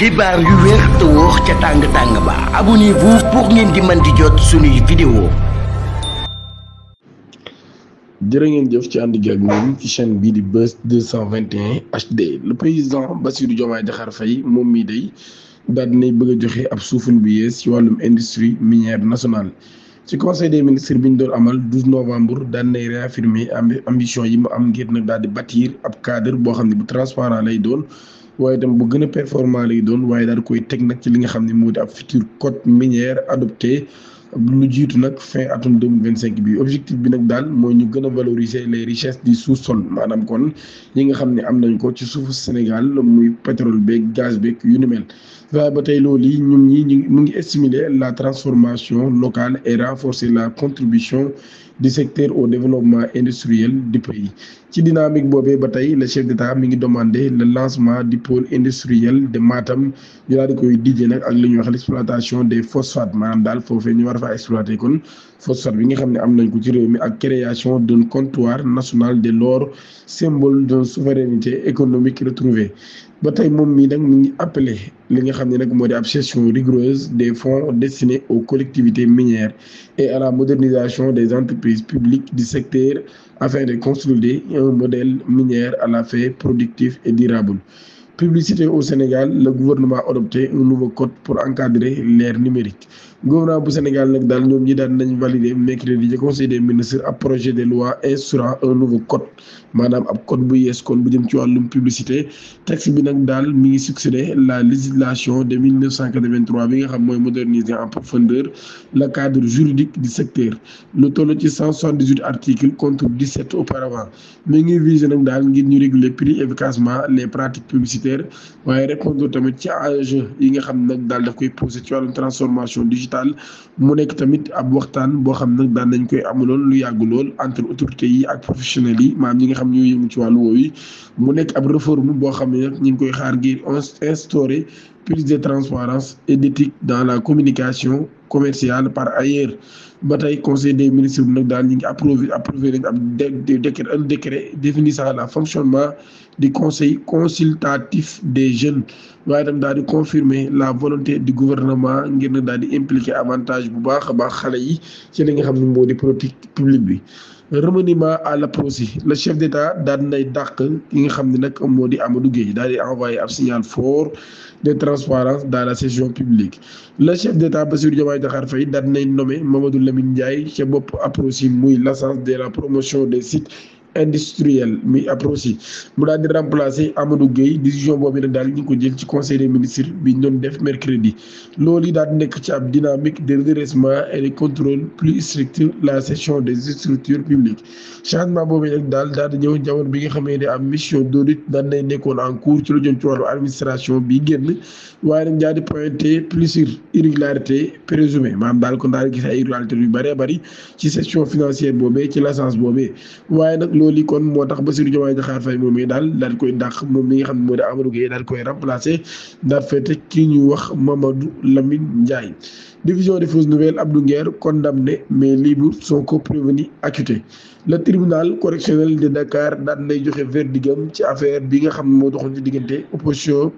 xibaar yu wér te wóor ca tàng-tàng ba abonnez-vous pour ngeen di mën di jot suñuy vidéo. jërë ngeen jëf ci ànd gi ak ñoom ci chaîne bii di Buzz 221 HD le président Bassirou Diomaye Diakhar Faye moom mii day daal dinay bëgg a joxe ab suufun bu yees ci wàllum industrie minière nationale. ci conseil des ministres bi ñu doon amal 12 novembre daal dinay réaffirmer ambition yi mu am ngir nag daal di bâtir ab cadre boo xam ne bu transparent lay doon waaye itam bu gën a performant lay doon waaye daal di koy teg nag ci li nga xam ne moo di ab futur code minière adopté lu jiitu nag fin atum 2025 bi objectif bi nag daal mooy ñu gën a valoriser les richesses du sous-sol maanaam kon yi nga xam ne am nañ ko ci suufu Sénégal muy pétrole beeg gaz beeg yu ni mel. waaye ba tey loolu yi ñun ñi mu ngi stimuler la transformation locale et renforcer la contribution du secteur au développement industriel du pays. ci dynamique boobee ba tey le chef d'État mi ngi demandé le lancement du pôle industriel de Matam ñu daal di koy dijjee nag ak li ñuy wax l'exploitation des phosphates maanaam daal foofee ñu war a fa exploiter kon phosphate bi nga xam ne am nañ ko ci réew mi ak création d'un comptoir national de l'or symbole de souveraineté économique retrouvée. ba tey moom mii nag mu ngi appelé li nga xam ne nag moo di ab gestion rigoureuse des fonds destinés aux collectivités minières et à la modernisation des entreprises publiques du secteur afin de consolider un modèle minier à la fois productif et durable. Publicité au Sénégal, le gouvernement a adopté un nouveau code pour encadrer l'ère numérique. Gouvernement bu Sénégal nag daal ñoom ñi daan nañ valider mercredi ci conseil des ministres ab projet de loi instaurant un nouveau code maanaam ab code bu yees kon bu jëm ci wàllum publicité texte bi nag daal mi ngi succédé la législation de 1983 bi nga xam mooy moderniser en profondeur le cadre juridique du secteur lu toll ci 178 articles contre 17 auparavant mi ngi visé nag daal ngir ñu réguler plus efficacement les pratiques publicitaires waaye répondre tamit ci enjeu yi nga xam nag daal daf koy posé ci wàllum transformation digitale mu nekk tamit ab waxtaan boo xam nag daan nañ koy amuloon lu yàgg lool entre autorités yi ak professionnels yi maanaam ñi nga xam ñoo yëngu ci wàllu woowu mu nekk ab réforme boo xam ne nag ñu ngi koy xaar ngir instaurer plus de transparence et d'éthique dans la communication commerciale par ailleurs. ba tey conseil des ministres bi nag daal ñu ngi approuvé nañ ab un décret définissant le fonctionnement du conseil consultatif des jeunes waaye tam daal di confirmer la volonté du gouvernement ngir nag daal di impliquer avantage bu baax a baax xale yi ci li nga xam ne moo di politique publique bi. remaniement à l'APROSI le chef d'État daal nay dàq yi nga xam ne nag moo di Amadou Gueye daal di envoyé ab signal fort de transparence dans la gestion publique. Le chef d'État Bassirou Diomaye Diakhar Faye daal nay nommé Mamadou Lamine Ndiaye ca bopp APROSI muy l'agence de la promotion des sites industriel mi APROSI mu daal di remplacer Amadou Gueye décision boobu nag daal ñu ngi ko jël ci conseil des ministres bi ñu doon def mercredi loolu yi daal di nekk ci ab dynamique de redressement et de contrôle plus strict la gestion des structures publiques changement boobu nag daal di ñëw jamono bi nga xamee ne am mission d'audit daan nay nekkoon en cours ci lu jëm ci wàllu administration bi génn waaye nag daal di pointé plusieurs irrégularités présumées maanaam daal kon daal di gis ay irrégularités yu bëree bëri ci gestion financière boobee ci l'agence boobee waaye nag loolu kon moo tax Bassirou Diomaye Diakhar Faye moom mi daal di koy dàq moom mi nga xam ne moo di Amadou Gueye daal di koy remplacer daal fete kii ñuy wax Mamadou Lamine Ndiaye. Division des fausses nouvelles, Abdou Nguer condamné mais libre sont co-prévenus acquittés. Le tribunal correctionnel de Dakar daal nay joxe verdigam ci affaire bi nga xam ne moo doxoon ci diggante opposition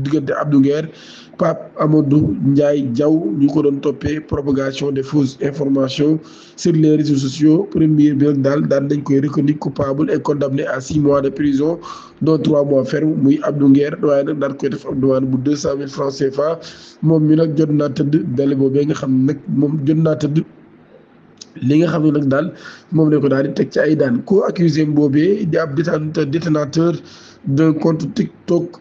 diggante Abdou Nguer Pape Amadou Ndiaye Diaw ñu ko doon toppee propagation des fausses informations sur les réseaux sociaux premier bi nag daal nañ koy reconnu coupable et condamné à 6 mois de prison dont 3 mois ferme muy Abdou Nguer waaye nag daal koy def ab demande bu 200 000 francs CFA moom mi nag jot naa tëdd dale boobee nga xam ne nag moom jot naa tëdd li nga xam ne nag daal moom la ko daal di teg ci ay daan ko accusé boobee di ab détenateur d'un compte TikTok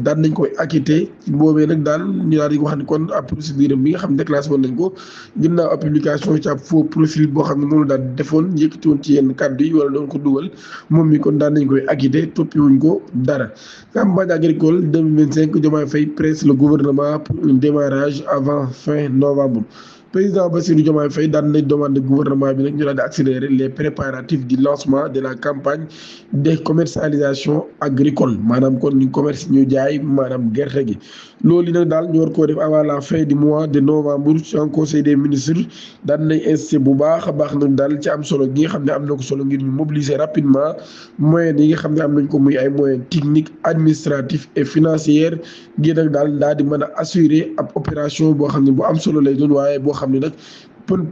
daan nañ koy acquitté boobee nag daal ñu daal di wax ne kon ab procédure bi nga xam ne déclassé woon nañ ko ginnaaw ab publication ci ab faux profil boo xam ne moom la daal defoon yëkkati woon ci yenn kàddu yi wala doon ko dugal moom mi kon daan nañ koy acquitté toppi wuñ ko dara. Campagne agricole 2025 Diomaye Faye presse le gouvernement pour un démarrage avant fin novembre. président Bassirou Diomaye Faye daan nañ demande gouvernement bi nag ñu daal di accélérer les préparatifs du lancement de la campagne de commercialisation agricole maanaam kon ñu commerce ñu jaay maanaam gerte gi loolu nag daal ñu war koo def avant la fin du mois de novembre ci un conseil des ministres daan nañ insisté bu baax a baax nag daal ci am solo gi nga xam ne am na ko solo ngir ñu mobiliser rapidement moyens yi nga xam ne am nañ ko muy ay moyens techniques administratifs et financiers ngir nag daal di mën a assurer ab opération boo xam ne bu am solo lay doon waaye boo xam ne nag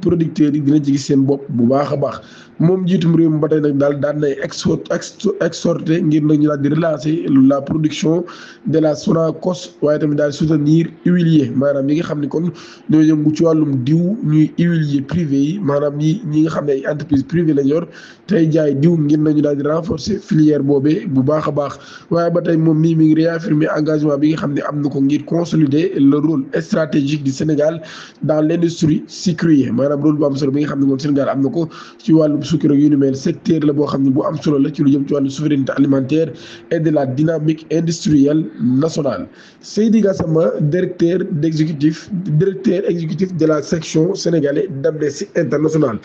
producteurs yi dina ci gis seen bopp bu baax a baax moom njiitum réew mi ba tey nag daal daan nay exhorté ngir nag ñu daal di relancer la production de la Sonacos waaye tamit daal soutenir huiliers maanaam ñi nga xam ne kon ñoo yëngu ci wàllum diw ñuy huiliers privé yi maanaam ñi nga xam ne ay entreprise privée lañ yor tey jaay diw ngir nañu daal di renforcer filière boobee bu baax a baax waaye ba tey moom mi ngi réaffirmer engagement bi nga xam ne am na ko ngir consolider le rôle stratégique du Sénégal dans l'industrie sucrière maanaam rôle bu am solo bi nga xam ne moom Sénégal am na ko ci wàllum sucre yu ni mel secteur la boo xam ne bu am solo la ci lu jëm ci wàllu souveraineté alimentaire et de la dynamique industrielle nationale. Seydi Gassama directeur exécutif de la section sénégalaise d'Amnesty International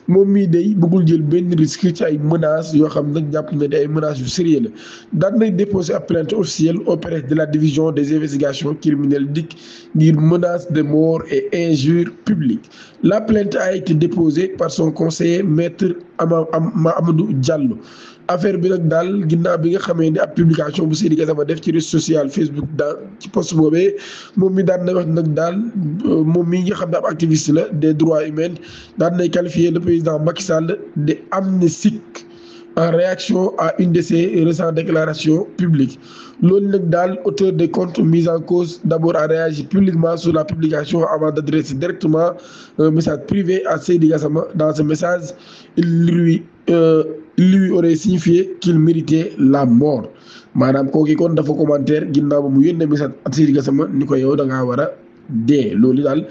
moom mii day bëggul jël benn risque ci ay menaces yoo xam nag jàpp na ay menaces yu sérieux la daan nay déposer ab plainte officielle auprès de la division des investigations criminelles DIC ngir menace de mort et injure publique. La plainte a été déposée par son conseiller maître Amadou Diallo. affaire bi nag daal ginnaaw bi nga xamee ne ab publication bu Seydi Gassama def ci réseau social Facebook daal ci post boobee moom mi daan na wax nag daal moom mi nga xam ne ab activiste la des droits humains daan nay qualifier le président Macky Sall de amnésique en réaction à une de ses récentes déclarations publiques loolu nag daal auteur des comptes mis en cause d'abord a réagi publiquement sur la publication avant d'adresser directement un message privé à Seydi Gassama. Dans ce message il lui aurait signifié qu'il méritait la mort maanaam kooki kon dafa commentaire ginnaaw ba mu yónnee message ak Seydi Gassama ni ko yow da ngaa war a dee loolu daal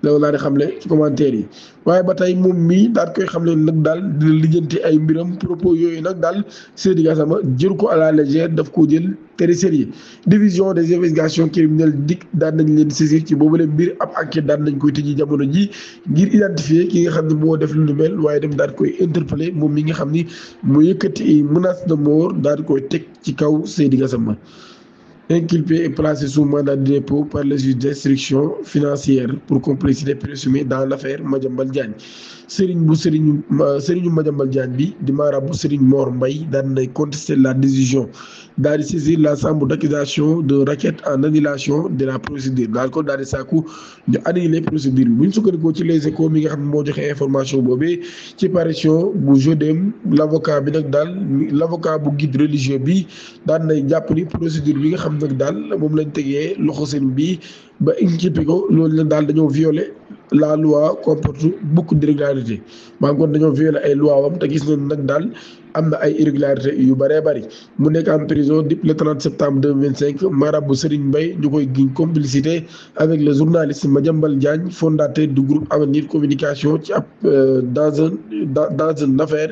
laa di xamle ci commentaire yi waaye ba tey moom mii daal koy xamle nag daal dina lijjanti ay mbiram propos yooyu nag daal Seydi Gassama jël ko à la légère daf ko jël très sérieux division des investigations criminelles DIC daan nañ leen saisir ci boobule mbir ab enquête daan nañ koy tëji jamono ji ngir identifier ki nga xam ne moo def lu nu mel waaye dem daal koy interpeller moom mi nga xam ni mu yëkkati ay menace de mort daal koy teg ci kaw Seydi Gassama. Inculpé et placé sous mandat de dépôt par le juge d'instruction financière pour complicité présumée dans l'affaire Madiambal Diagne Serigne Madiambal Diagne bi di marabu Serigne Mor Mbaye daan nay contester la décision daal di saisir la chambre d'accusation de requête en annulation de la procédure daal ko daal di sàkku ñu annuler procédure bi bu ñu sukkandikoo ci Les Échos mi nga xam ne moo joxe information boobee ci parution bu Jodem l'avocat bi nag daal l'avocat bu guide religieux bi daan nay jàpp ni procédure bi nga xam nag daal moom lañ tegee loxo seen bi ba inculpé ko loolu nag daal dañoo violer la loi comporte beaucoup d'irrégularités maa ngi kon dañoo violer ay loi wam te gis nañ nag daal am na ay irrégularités yu bëree bëri mu nekk en prison depuis le 30 septembre 2025 marabu Serigne Mbaye ñu koy giñ complicité avec le journaliste Madiambal Diagne fondateur du groupe Avenir Communication ci ab dans une affaire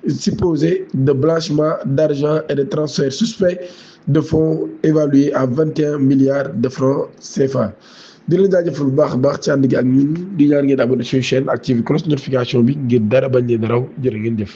supposée de blanchiment d'argent et de transfert suspect de fonds évalués à 21 milliards de francs CFA. di leen jaajëfal bu baax a baax ci ànd gi ak ñun di ñaan ngeen abonné suñu chaîne activé cloche notification bi ngir dara bañ leen raw jërë ngeen jëf.